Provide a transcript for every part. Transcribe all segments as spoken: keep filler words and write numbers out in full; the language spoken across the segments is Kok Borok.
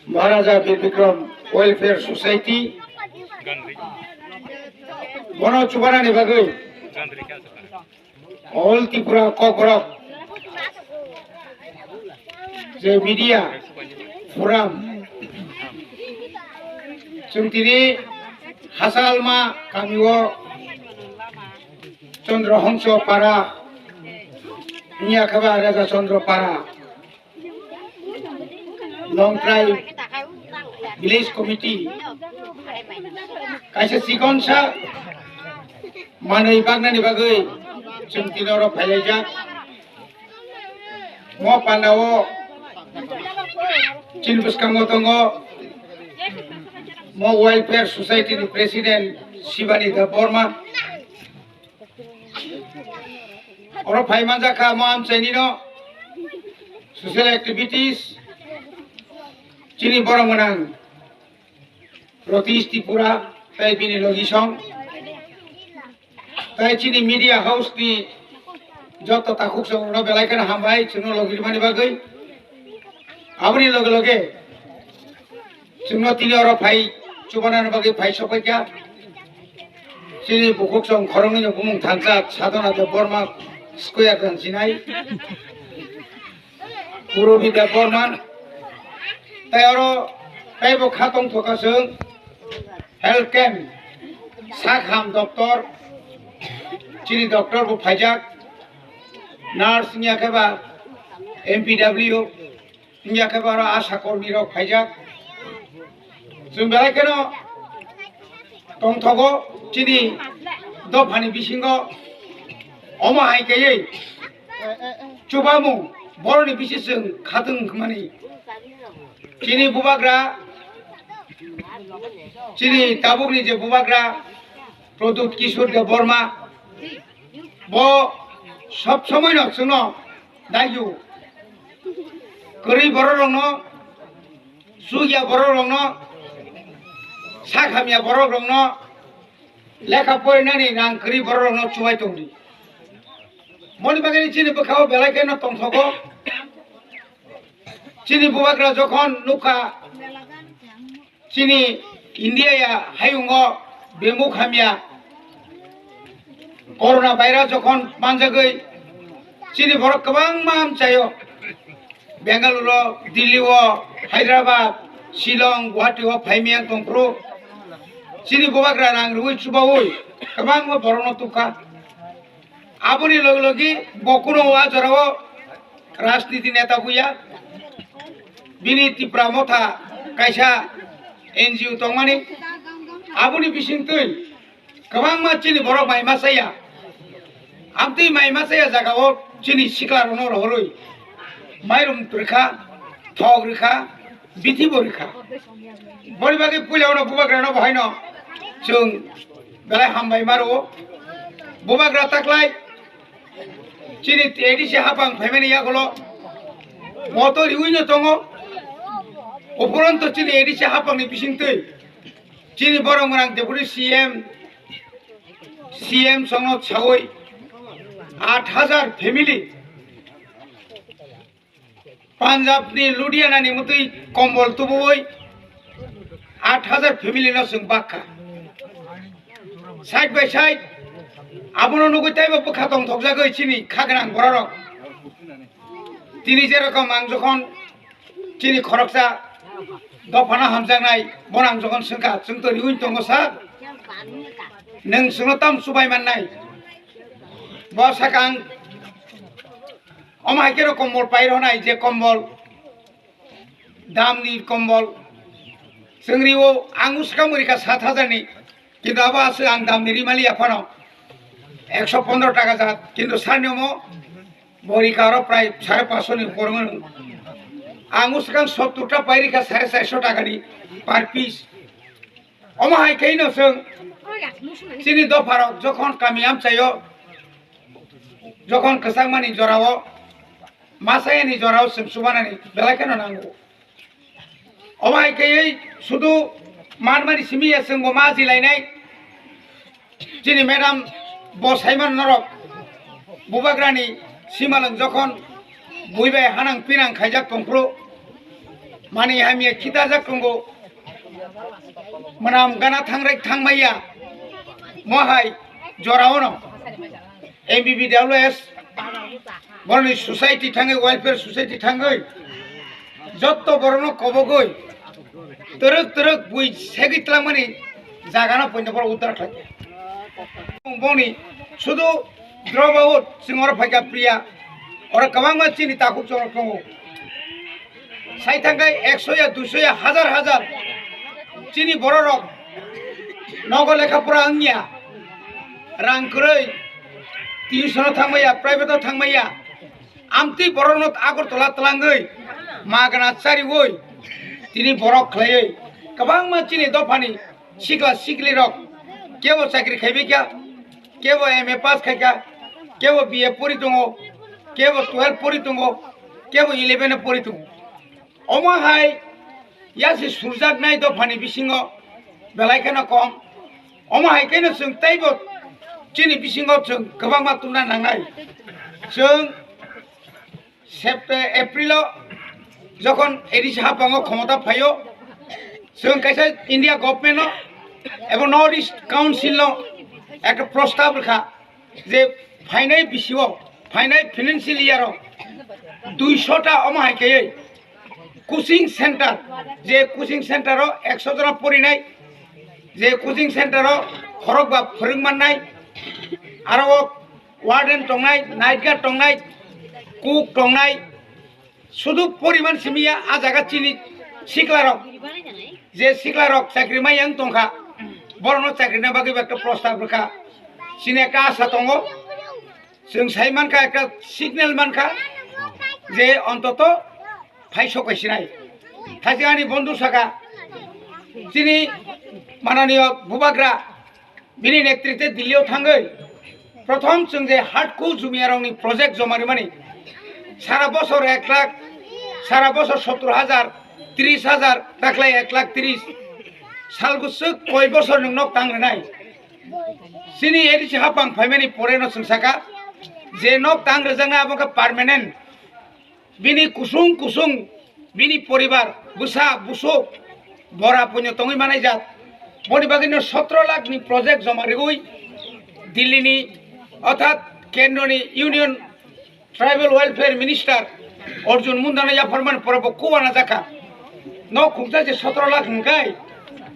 Maharaja Bir Bikram Welfare Society, bono chubanani bagwi All Tripura Kokborok je media forum, chwng tini Hasalma kamio Chandra Hongso para, wngya khe ba Raja Chandra para, Longtrai Village Committee kaisa chikonsa manwi baknani bagwi chwng tini oro phailaijak. Mo pandao chini bwskango tongo mo Welfare Society ni President Shivani Debbarma. Oro phai manjak kha mo amchaini no social activities chini borok gwnang Ratish Tripura tei bini logisong tei chini media house ni joto takhuk song no belai kheno hambai chwngno logi rwmani bagwi. Aboni loge loge chwngno tini oro phai chubanani bagwi phai sokphaikha. Chini bukhuk song khoroknwino bumung thansa Sadhana Debbarma square dan sinai. Purobita Borman. Tei oro teibo kha tongthoka chwng health camp, sak ham doctor, chini doctor bo phaijak, nurse wngya khe ba M P W, wngya khe ba oro asha kormi rok phaijak. Chwng belai kheno tongthogo chini dophani bisingo omo hai kaiwi chubamung boroni bisi chwng khatwng hwnmani. Chini bubagra, chini tabukni je bubagra Pradyut Kishore Debbarma, bo sob somoino chwngno daiju. Kwrwi borok rokno, chukya borok rokno, sak hamya borok rokno, lekha porinani nang kwrwi borok rokno chubai tongdi. Moni bagwi chini bwkhao belai kheno tongthogo. Chini bubagra jokhon nukha, chini India ya hayungo bemuk hamya corona virus jokhon manjagwi chini borok kwbangma amchaio Bengaluru, Delhi o, Hyderabad, Shillong, Guwahati o phaimiyang tongphuru. Chini bubagra rang rwui chubaui kwbangma borokno tukha. Aboni logi logi bo kuno o a jorao rajniti neta buya. Bini Tipra Motha kaisa N G O tongmani. Aboni bisingtwi kwbangma chini borok mai masa ya. Amtwi mai masa ya jagao chini sikla rokno rohorwi mairum rwkha, thok rwkha, bithi bo rwkha. Boni bagwi puila uno bubagra no bo haino chwng belai hambai maro. Bubagra taklai chini A D C hapang phaimani yagulo moto riwi no tongo. Ophuranto chini A D C hapang ni bisingtwi chini borok mwnang deputy C M, C M songno sawi aat hajar family Punjab ni Ludhiana ni mutwi kombol tubuwi aat hajar family no chwng bakha. Side by side abono nugwi teibo bwkha tongthokjagwi chini khagnang bororok. Tini jerokom ang jokhon chini khoroksa dophano hamjaknai, bono ang jokhon swngkha, chwng to riwi tongo sir, nwng chwngno tam chubai mannai? Bo sakang Omo hai khe rw kombol pai rw nai, je kombol, damni kombol. Chwng rio, ang swkang rikha sat hajar ni, kintu abo aswk ang damni rimaliya phano ekso pondro taka jat, kintu sani omo bo rikha oro prai sare paso ni kormo. Ang swkang sottor ta pai rikha sare charso taka ni per piece. Omo hai khe no chwng chini dopharok jokhon kami amchaio, jokhon kwchangmani jorao, masayani jorao chwng chubanani belai kheno nango. Omo hai khe sudu manmani simi ya chwng bo ma jilainai. Chini madam bo saiman norok bubagrani simalwng jokhon bui bai hanang pinang khaijak tongphuru. Mani hamya khitajak tongo. Mwnam gana thangrai thangmaya. Mohai joraono M B B W S boroni society thangwi, welfare society thangwi jotto borokno kobogwi twrwk twrwk bui segwi twlangmani jagano poino borok uddar khlai. Boni sudu drop out chwng oro phaikha priya. Oro kwbangma chini takhuk chwng tongo. Sai thangkhe ekso ya, duiso ya, hazar hazar chini bororok nogo lekha pora wngya, rang kwrwi, tuition o thangmaya, private o thangmaya, amtwi borokno Agartala twlangwi magana chariwi tini borok khlaiwi kwbangma chini dophani sikla siklirok kebo chakri khaibaikha, kebo M A pass khaikha, kebo B A pori tongo, kebo twelve pori tongo, kebo eleven pori tongo. Omo hai yasi surjaknai dophani bisingo belai kheno kom. Omo hai kheno chwng teibo chini bisingo chwng kwbangma tubna nangnai. Chwng Sept-, April o jokhon A D C haphango khomota phaio, chwng kaisa India government o ebo North East Council no ekta prostab rwkha je phainai bisio, phainai financial year o duiso ta omo hai khe coaching center, je coaching center o ekso jona porinai, je coaching center o khorokba phwrwng mannai, aro o warden tongnai, night guard tongnai, cook tongnai, sudu poriman simiya a jaga chini siklarok, je siklarok chakri maya wng tongkha, borokno chakri na bagwi ekta prostab rwkha, chini ekta asa tongo. Chwng sai mankha, ekta signal mankha je ontoto phai sok sinai. Thaising ani bondhu saka, chini mananiyo bubagra bini netrite Delhi o thangwi prothom chwng je hardcore jumiyarokni project joma rwmani sara bosor ek lakh, sara bosor sottor hajar, tris hajar, taklai ek lakh tris, salbwswk koi bosor nwng nok tang rwnai. Chini A D C haphang phaimani pore no chwng saka je nok tang rwjaknai abo khe permanent. Bini kusung kusung, bini poribar, bwsa, busuk, bora puinyo tongwi manai jak. Boni bagwi no sotro lakh ni project joma rwgwi Delhi ni, orthat kendro ni Union Tribal Welfare Minister Arjun Munda no yapharmani pore bo kuwana jakha. Nok khungsa je sotro lakh hwnkhai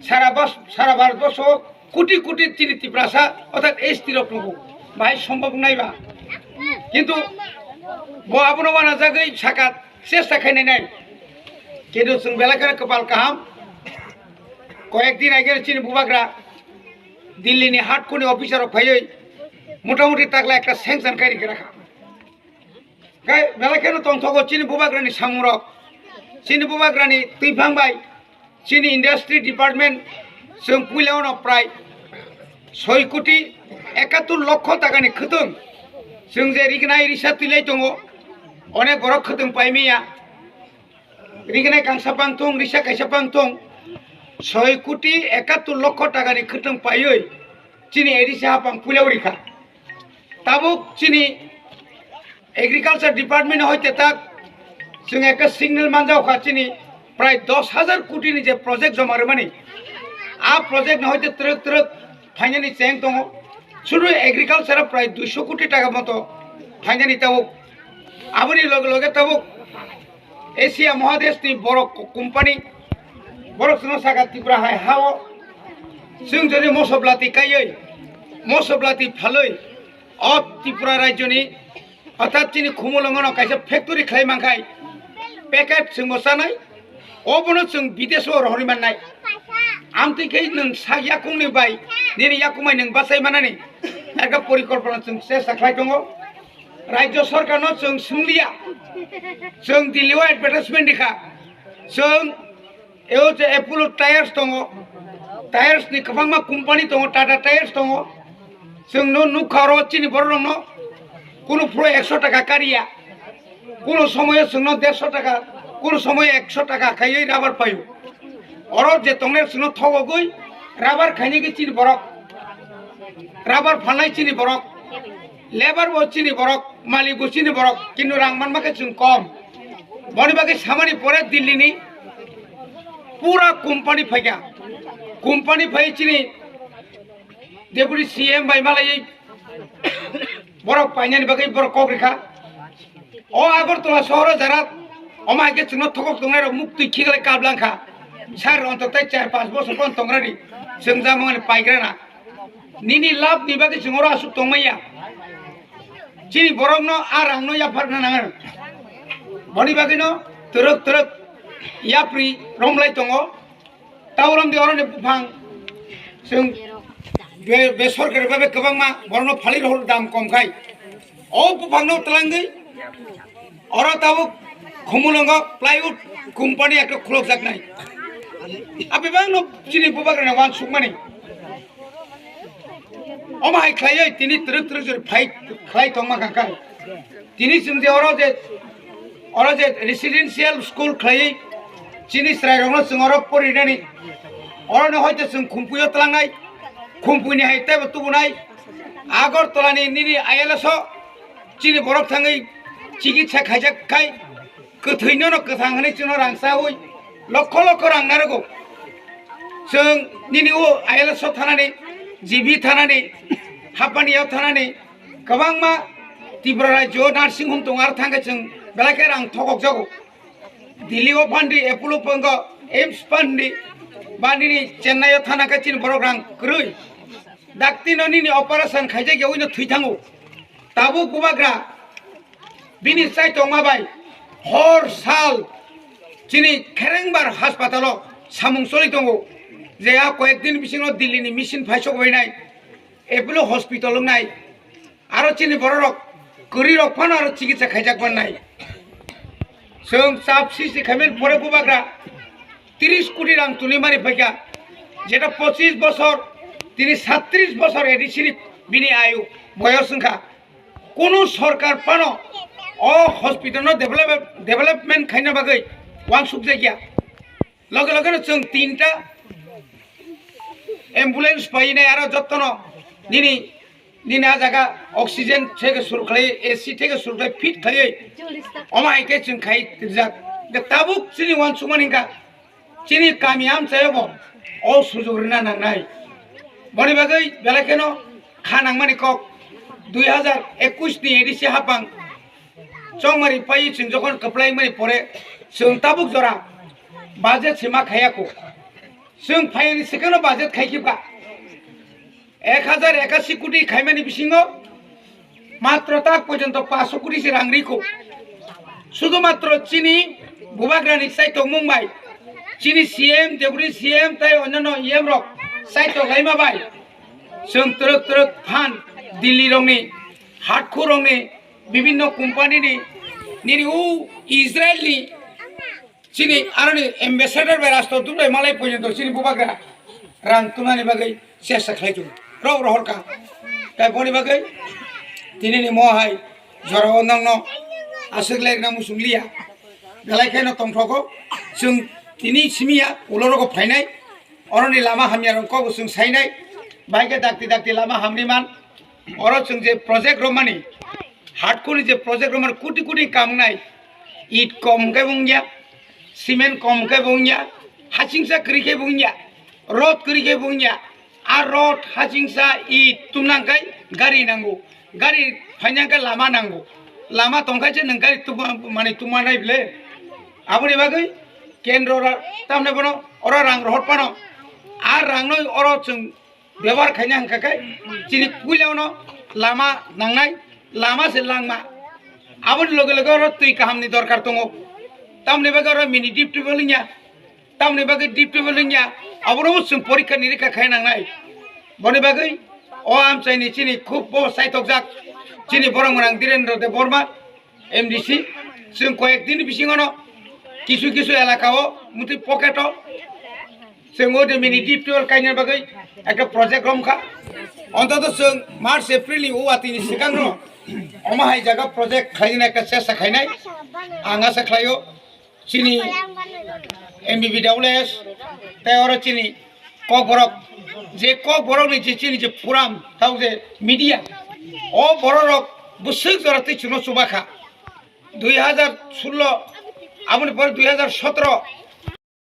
sara bas-, sara Bharat borso koti koti chini Tiprasa orthat S T rok tongo, bahai sombhob naiba. Kintu bo abono wanajagwi saka chesta khainai nai. Kintu chwng belai kheno kwpal kaham, koyek din age chini bubagra Delhi ni hardcore ni officer rok phaiwi motamuti takla ekta sanction khairi khe rakha. Kai belai kheno tongthogo chini bubagrani samungrok, chini bubagrani twiphang bai, chini industry department, chwng puila ono prai soi koti ekattor lokho takani khwtwng, chwng je rignai risa twilai tongo, onek borok khwtwng paimaya, rignai kangsa pang thung, risa kaisa pang thung, soi koti ekattor lokho takani khwtwng paiwi chini A D C haphang puila rikha. Tabuk chini agriculture department hoite tak chwng ekta signal manjao kha chini prai dos hajar koti ni je project joma rwmani, a project ni hoite twrwk twrwk phainani cheng tongo. Sudu agriculture o prai duiso koti taka moto phainani tabuk. Aboni loge loge tabuk Asia Mahadesh ni borok company, borok chwngno saka Tripura hai hao chwng jodi mosoblati kaiwi, mosoblati phalwi, o Tripura rajyoni, orthat chini Khumulwngono kaisa factory khlai mankhai, packet chwngbo chanai, obono chwng bidesh o rohorwi mannai. Amtwi khe nwng sak yakungni bai nini yakungbai nwng bachai manani ekta porikolpona chwng chesta khlai tongo. Rajya sorkarno chwng swngliya, chwng Delhi o advertisement rikha, chwng eo je Apollo Tyres tongo, tyres ni kwbangma company tongo, Tata Tyres tongo, chwngno nukha oro chini bororokno kunu phuru ekso taka kariya, kunu somoyo chwngno derso taka, kunu somoyo ekso taka khaiwi rubber paio. Oro je tongnai chwngno thogogwi rubber khainai khe chini borok, rubber phalnai chini borok, labour bo chini borok, malik bo chini borok, kintu rang manma khe chwng kom. Boni bagwi samani pore Delhi ni Pura company phaikha. Company phai chini Deputy C M bai malai borok painani bagwi borok kok rikha. O Agartala sohoro jara omo hai khe chwngno thokok tongnai rok muk twi khiklai kablangkha. Sir, ontotai char panch bosor kon tongrani chwng jamani paigrana. Nini lab ni bagwi chwng oro aswk tongmaya. Chini borokno a rangno yapharna nango. Boni bagwino twrwk twrwk yapri romlai tongo. Tauram di oroni buphang chwng be, be sorkari babe kwbangma borokno phali rohor dam kom khai. O buphangno twlangwi oro tabuk Khumulwngo plywood company ekta khulokjaknai. Abebangno chini bubagrani wansukmani. Omo hai khlaiwi tini twrwk twrwk jora phai khlai tongma kha kha. Tini chwng je oro je, oro je residential school khlaiwi chini chwrairokno chwng oro porinani. Oroni hoite chwng Khumpuio twlangnai, Khumpuini hai teibo tubunai. Agartalani nini I L S o chini borok thangwi chikitsa khaijak khai kwthwinono kwthang hwnwi chwngno rang chaui lokho lokho rang narwgo. Chwng nini o I L S o thanani, G B thanani, Hapani o thanani, kwbangma Tripura rajyo nursing home tongo, aro thangkhe chwng belai khe rang thokokjago. Delhi o phan di, Apollo phango, AIIMS phan di, ba nini Chennai o thana khe chini borok rang kwrwi. Dakti no nini operation khaijak yaui no thwi thango. Tabuk bubagra bini chai tongma bai hor sal chini kherengbar haspatalo samung choli tongo. Je a koyek din bisingo Delhi ni machine phaisok bainai Apollo hospital wngnai. Aro chini bororok kwrwirok phano aro chikitsa khaijak mannai. Chwng chap sisi khaimani pore bubagra tris koti rang tuni mani phaikha, jeta pochis bosor, tini satris bosor A D C ni bini ayu boyos wngkha. Kunu sorkar phano o hospital no develop, development khaina bagwi wansukjakya. Loge loge no chwng tinta ambulance painai aro jottono nini, nini a jaga oxygen theke sur khlai, A C theke sur khlai fit khlai. Omo hai khe chwng khai rijak. De tabuk chini wansukmani wngkha chini kami amchaio bo o sujok rwna nangnai. Boni bagwi belai kheno kha nangmani kok dui hazar ekush ni A D C hapang chongmari pai chwng jokhon kwplai mani pore chwng tabuk jora budget se ma khaiya kho. Chwng phaiyani swkangno budget khai khibka ek hajar ekashi koti khaimani bisingo matro tak porjonto paanch koti se rang rikho. Sudhu matro chini bubagrani chai tongmung bai chini C M, Deputy C M tei onnono E M rok chai tong laima bai chwng twrwk twrwk phan Delhi rokni, Hatkhur rokni, bibinno company ni, nini u Israel ni chini aroni ambassador bai Rajto Dubai malai porjonto chini bubagra rang tunani bagwi chesta khlai tongo. Rok rohorkha. Tai boni bagwi tinini mo hai jorao nongno aswk lerna muchung liya. Belai kheno tongthokgo. Chwng tini simiya ulorogo phainai. Oroni lama hamya rok kok chwng sainai. Bai khe dakti dakti lama hamni man. Oro chwng je project romani, Hatkuni je project romani kuti kuti kam wngnai, it kom khe wngya, cement kom khe wngya, hachingsa kwrwi khe wngya, rod kwrwi khe wngya, a rod hachingsa it tumnang khai gari nango, gari phainang khe lama nango, lama tongkha je nwng gari tuma, mani tuma nai bile, aboni bagwi kendro ra-, tamne bono oro rang rohor phano, a rangno oro chwng bebohar khaina hwnkha khe chini puila uno lama nangnai, lama se langma. Aboni loge loge oro twi kahamni dorkar tongo. Tamoni bagwi oro mini deep tubewell wngya, tamoni bagwi deep tubewell wngya, abono chwng porikha nirikha khai nangnai. Boni bagwi o amchaini chini khub bo chaitokjak chini borok gwnang Dhirendra Debbarma, M D C, chwng koyek din bisingono kisu kisu elakao, mutwi pocket-o chwng o de mini deep tubewell kaina bagwi ekta project romkha. Ontoto chwng March, April ni o watini swkangno omo hai jaga project khlaina ekta chesta khainai. Ang asa khlaio chini M B B W S tei oro chini Kokborok, je Kokborokni je chini je forum, tamo je media, o bororok bwswk jora tei chwngno chuba kha. Dui hazar sullo, aboni pore dui hazar sotro,